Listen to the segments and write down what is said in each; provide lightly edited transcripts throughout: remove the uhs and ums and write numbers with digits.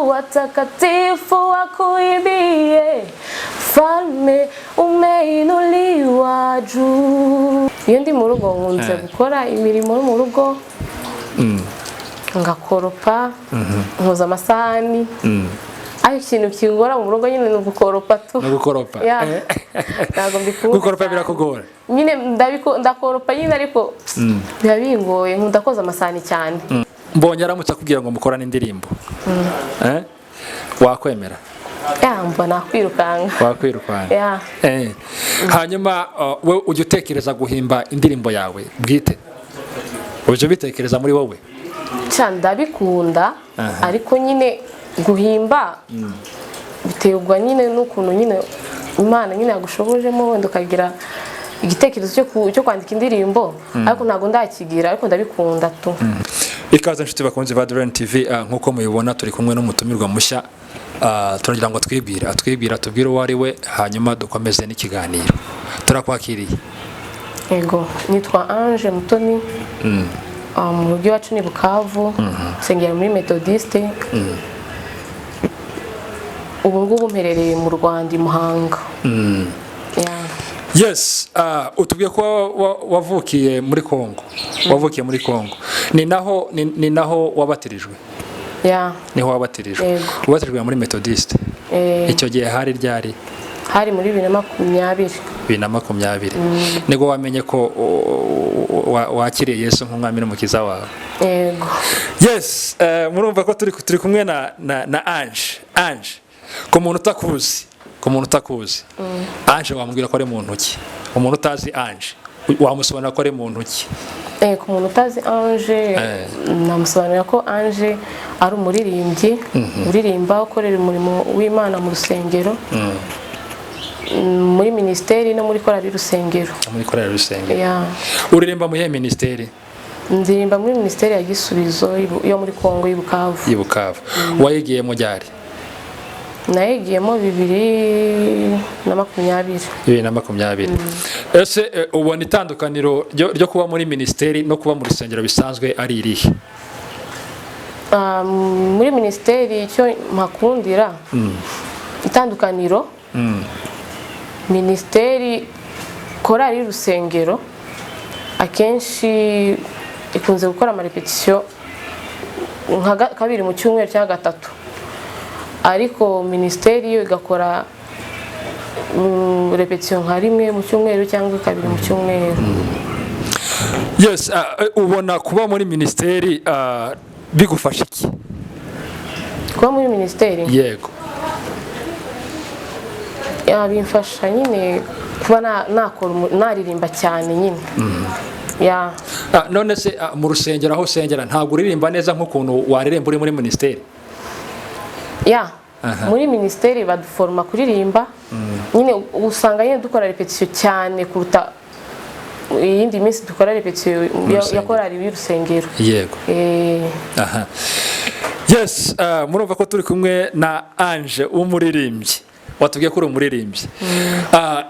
Watakatifu wakuimbie, Mfalme umeinuliwa juu. Iyo ndi mu rugo nkunze gukora imirimo yo mu rugo, ngakoropa, nkoza amasahani, ariko ikintu kingora mu rugo nyine ni ugukoropa tu. No gukoropa. Yeah. Ntabwo mbikunda Gukoropa cyane. birakugora? Nyine ndakoropa nyine, ariko biba bingoye. Nkunda koza amasahani cyane. Mbonye aramutse akubwira ngo mukorane indirimbo, wakwemera? Yeah, mba nakwirukanka. Wakwirukanka? Yeah. Hanyuma we ujya utekereza guhimba indirimbo yawe bwite? Ujya ubitekereza muri wowe? Cya ndabikunda, ariko nyine guhimba biterwa nyine n'ukuntu nyine Imana nyine yagushobojemo, wenda ukagira igitekerezo cyo kwandika indirimbo, ariko ntabwo ndakigira, ariko ndabikunda tu. Ikaze inshuti bakunzi ba Duren TV. Nk'uko mubibona turi kumwe n'umutumirwa mushya. Turagira ngo atwibwire, atwibwire, atubwire uwo ari we, hanyuma dukomeze n'ikiganiro. Turakwakiriye. Yego, nitwa Ange Mutoni. Mu rugo iwacu ni Bukavu, nsengera muri Methodiste. Ubu ngubu mperereye mu Rwanda, i Muhanga. Yeah. Yes, utubwiye ko wavukiye muri Congo. Wavukiye muri Congo, ni naho wabatirijwe? Yeah. Niho wabatirijwe? Yego. Wabatirijwe muri Methodiste? Eh. Icyo gihe hari ryari? Hari muri 2020. 2020 nibwo wamenye ko wakiriye Yesu nk'umwami n'umukiza wawe? Yego. Yes, murumva ko turi kumwe na Ange. Ange, ku muntu utakuzi Ange wamubwira ko ari muntu ki? Umuntu utazi Ange wamusobanurira ko ari muntu ki? Ku muntu utazi Ange, namusobanurira ko Ange ari umuririmbyi uririmba, ukorera umurimo w'Imana mu rusengero, muri minisiteri no muri korali y'urusengero. Muri korali y'urusengero? Yeah. Uririmba mu iyihe minisiteri? Ndirimba muri minisiteri ya Gisubizo yo muri Kongo y'i Bukavu. Y'i Bukavu. Wayigiyemo ryari? Nayigiyemo 2020. 2020. Ese ubona itandukaniro ryo kuba muri minisiteri no kuba mu rusengero bisanzwe ari irihe? Muri minisiteri icyo mpakundira, itandukaniro, minisiteri, korali y'urusengero akenshi ikunze gukora amarepetisiyo nka kabiri mu cyumweru cyangwa gatatu, ariko minisiteri yo igakora repetisiyo nka rimwe mu cyumweru cyangwa kabiri mu cyumweru. Yes, ubona kuba muri minisiteri bigufasha iki? Kuba muri minisiteri? Yego. Yeah, bimfasha nyine kuba nakora naririmba cyane nyine, yeah. None se mu rusengero aho usengera ntabwo uririmba neza nk'ukuntu waririmba uri muri minisiteri? Yeah, muri minisiteri baduforoma kuririmba nyine, usanga nyine dukora repetisiyo cyane kuruta iyindi minsi dukora repetisiyo ya Rusengero. korali y'urusengero. Aha, yes, murumva ko turi kumwe na Ange w'umuririmbyi. Watubwiye ko uri umuririmbyi.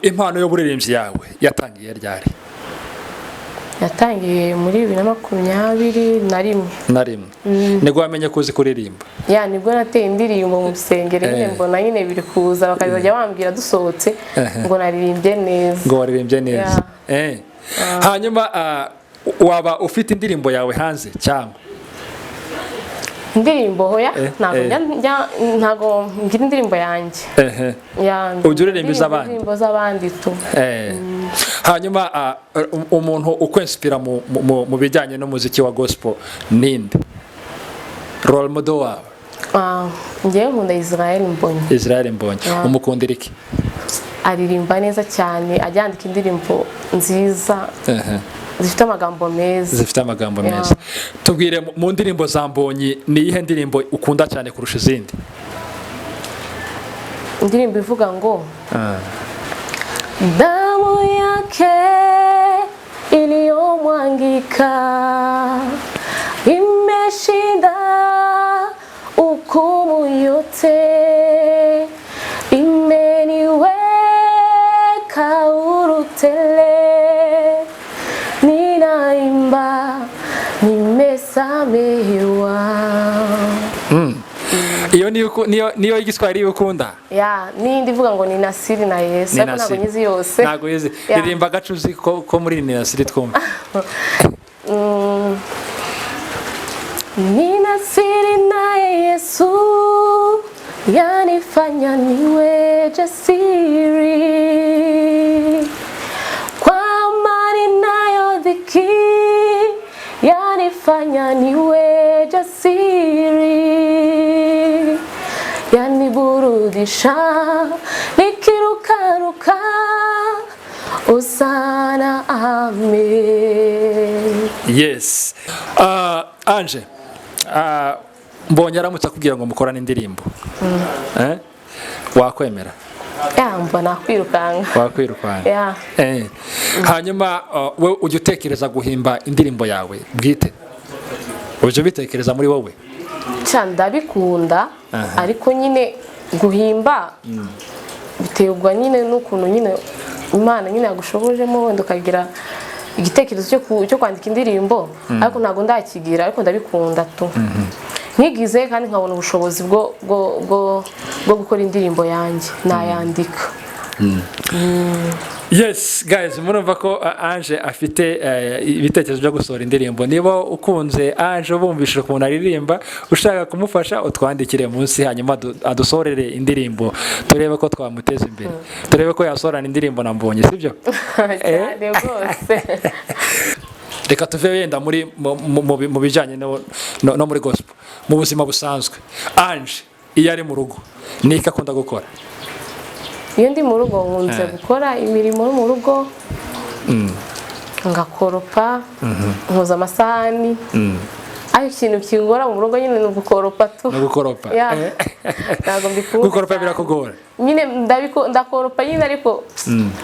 Impano y'uburirimbyi yawe yatangiye ryari? Yatangiye muri 2021. Na rimwe nibwo wamenye ko uzi kuririmba? Yeah, nibwo nateye indirimbo mu rusengero nyine, mbona nyine biri kuza, bakazajya bambwira dusohotse ngo naririmbye neza. Ngo waririmbye neza. Hanyuma waba ufite indirimbo yawe hanze cyangwa? Indirimbo, hoya. Ntabwo ntabwo ngira indirimbo yanjye. Yeah. Ujya uririmba iz'abandi? Indirimbo z'abandi tu. Hanyuma umuntu ukwinspira mu bijyanye n'umuziki wa gospel ninde? Role model wawe? Njyewe nkunda Israel Mbonyi. Israel Mbonyi? Yeah. Umukundira iki? Aririmba neza cyane, ajya yandika indirimbo nziza zifite amagambo meza. Zifite amagambo Yeah. meza. Tubwire, mu ndirimbo za Mbonyi ni iyihe ndirimbo ukunda cyane kurusha izindi? Indirimbo ivuga ngo damu yake iliyomwangika imeshinda hukumu yote, imeniweka huru tele, ninaimba nimesamehewa. Iyo niyo y'igiswahili ukunda? Ya, n'indi ivuga ngo "Ni nasiri na Yesu", ariko ntabwo Nasiri. nyizi yose. Ntabwo uyizi? Ya. Ririmba agace uzi ko muri "Ninasiri" twumva. Nina siri naye Yesu, yanifanya niwe jasiri, kwa amani nayo dhiki, yanifanya niwe jasiri, yaniburudisha nikirukaruka, usana, amen. Yes. Ange, mbonye aramutse akubwira ngo mukorane indirimbo, eh? Wakwemera? Ya, mba nakwirukanka. Wakwirukanka? Ya. Hanyuma we ujya utekereza guhimba indirimbo yawe bwite? Ujya ubitekereza muri wowe? Cya, ndabikunda, ariko nyine guhimba biterwa nyine n'ukuntu nyine Imana nyine yagushobojemo, wenda ukagira igitekerezo cyo kwandika indirimbo, ariko ntabwo ndakigira, ariko ndabikunda tu, nkigize kandi nkabona ubushobozi bwo gukora indirimbo yanjye, nayandika. Yes guys, murumva ko Ange afite ibitekerezo byo gusohora indirimbo. Niba ukunze Ange, ubumvishije ukuntu aririmba, ushaka kumufasha, utwandikire munsi, hanyuma adusohorere indirimbo, turebe ko twamuteza imbere, turebe ko yasohorana indirimbo na Mbonye, sibyo? Cyane rwose. Reka tuve wenda muri mu bijyanye no muri gospel. Mu buzima busanzwe, Ange iyo ari mu rugo ni iki akunda gukora? Iyo ndi mu rugo, nkunze gukora imirimo yo mu rugo, ngakoropa, nkoza amasahani, ariko ikintu kingora mu rugo nyine ni ugukoropa tu. No gukoropa? Ya, ntabwo mbikunda Gukoropa cyane. birakugora? Nyine ndakoropa nyine, ariko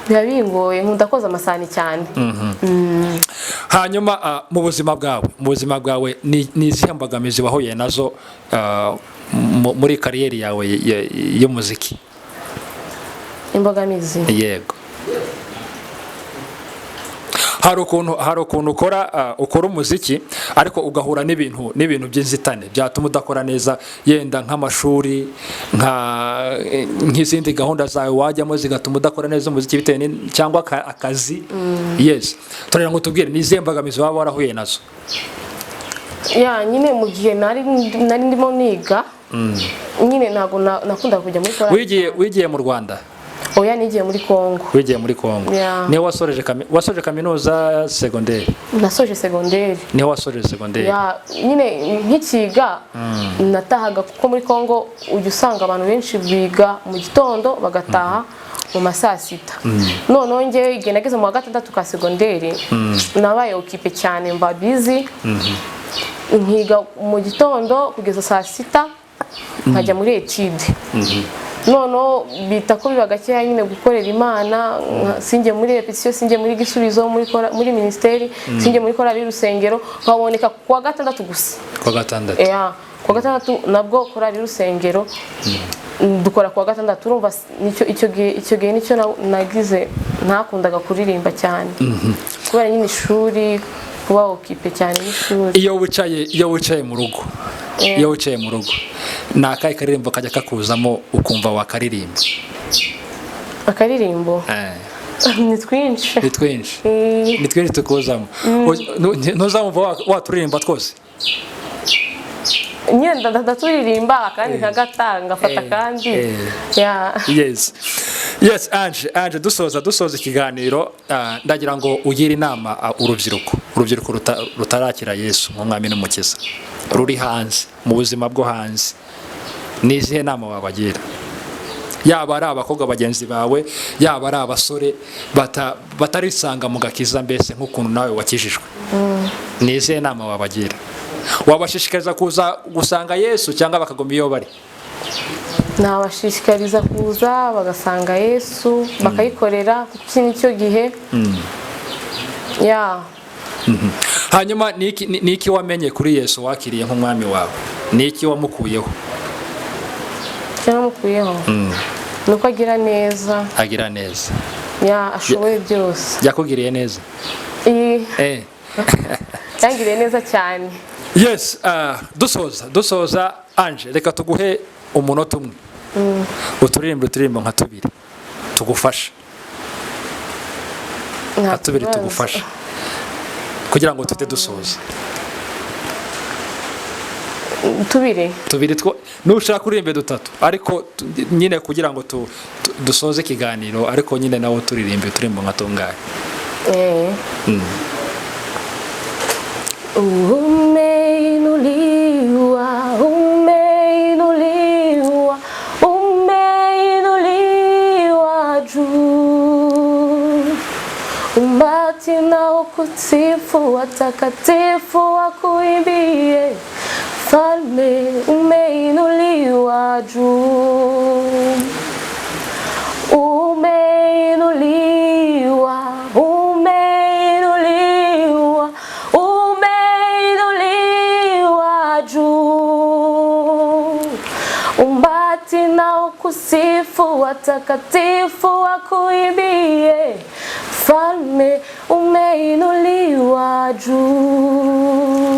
biba bingoye. Nkunda koza amasahani cyane. Hanyuma mu buzima bwawe ni izihe mbogamizi wahuye nazo muri kariyeri yawe y'umuziki? Imbogamizi? Yego, hari ukuntu ukora umuziki ariko ugahura n'ibintu by'inzitane byatuma udakora neza, yenda nk'amashuri, nk'izindi gahunda zawe wajyamo zigatuma udakora neza umuziki bitewe cyangwa akazi. Yes, turera ngo tubwire ni izihe mbogamizi waba warahuye nazo. Ya, nyine mu gihe nari ndimo niga nyine, ntabwo nakundaga kujya muri korali. Wigiye mu Rwanda? Oya, nigiye muri Kongo. Wigiye muri Kongo? Yeah. Niho wasoje kaminuza segonderi? Nasoje segonderi. Niho wasoje segonderi? Ya, nyine nkikiga natahaga, kuko muri Kongo ujya usanga abantu benshi biga mu gitondo bagataha mu ma saa sita. Noneho njyewe igihe nageze mu wa gatandatu ka segonderi, nabaye occupé cyane, mba busy, nkiga mu gitondo kugeza saa sita, nkajya muri étude. Noneho bita ko biba gakeya nyine gukorera Imana, sinjye muri répétition, sinjye muri Gisubizo, muri minisiteri, sinjye muri korali y'urusengero, nkaboneka ku wa gatandatu gusa. Ku wa gatandatu? Ya, ku wa gatandatu nabwo korali y'urusengero dukora ku wa gatandatu. Urumva nicyo icyo gihe nicyo nagize ntakundaga kuririmba cyane kubera nyine ishuri, kuba occupé cyane n'ishuri. Iyo wicaye mu rugo, iyo wicaye mu rugo ni akahe karirimbo kajya kakuzamo ukumva wakaririmba? Akaririmbo? Ni twinshi. Ni twinshi? Ni twinshi tukuzamo. Ntuzamumva waturirimba twose? Nyine ndaturirimba akandi nkagatanga, ngafata akandi. Ya. Yes, Ange, dusoza ikiganiro, ndagira ngo ugire inama urubyiruko rutarakira Yesu nk'umwami n'umukiza, ruri hanze mu buzima bwo hanze. Ni izihe nama wabagira, yaba ari abakobwa bagenzi bawe, yaba ari abasore batarisanga mu gakiza, mbese nk'ukuntu nawe wakijijwe? Ni izihe nama wabagira? Wabashishikariza kuza gusanga Yesu cyangwa bakaguma iyo bari? Nabashishikariza kuza bagasanga Yesu, bakayikorera, kuko iki nicyo gihe, ya. Hanyuma ni iki wamenye kuri Yesu wakiriye nk'umwami wawe? Ni iki wamukuyeho? Icyo namukuyeho ni uko agira neza. Agira neza? Ya, ashoboye byose. Yakugiriye neza? Yangiriye neza cyane. Yes, dusoza Ange, reka tuguhe umunota umwe, uturirimbo, uturirimbo nka tubiri tugufasha. Nta Nka tubiri kibazo. tugufasha kugira ngo tujye dusoza. Tubiri? Tubiri two, nushaka uririmbe dutatu, ariko nyine kugira ngo dusoze ikiganiro, ariko nyine nawe turirimbe uturirimbo nka tungahe. Eh. Umeinuliwa, umeinuliwa, umeinuliwa juu. Umati na ukusifu, watakatifu wakuimbie, Mfalme umeinuliwa juu. Umeinuliwa, umeinuliwa, umeinuliwa juu. Umati na ukusifu, watakatifu wakuimbie, Mfalme umeinuliwa juu.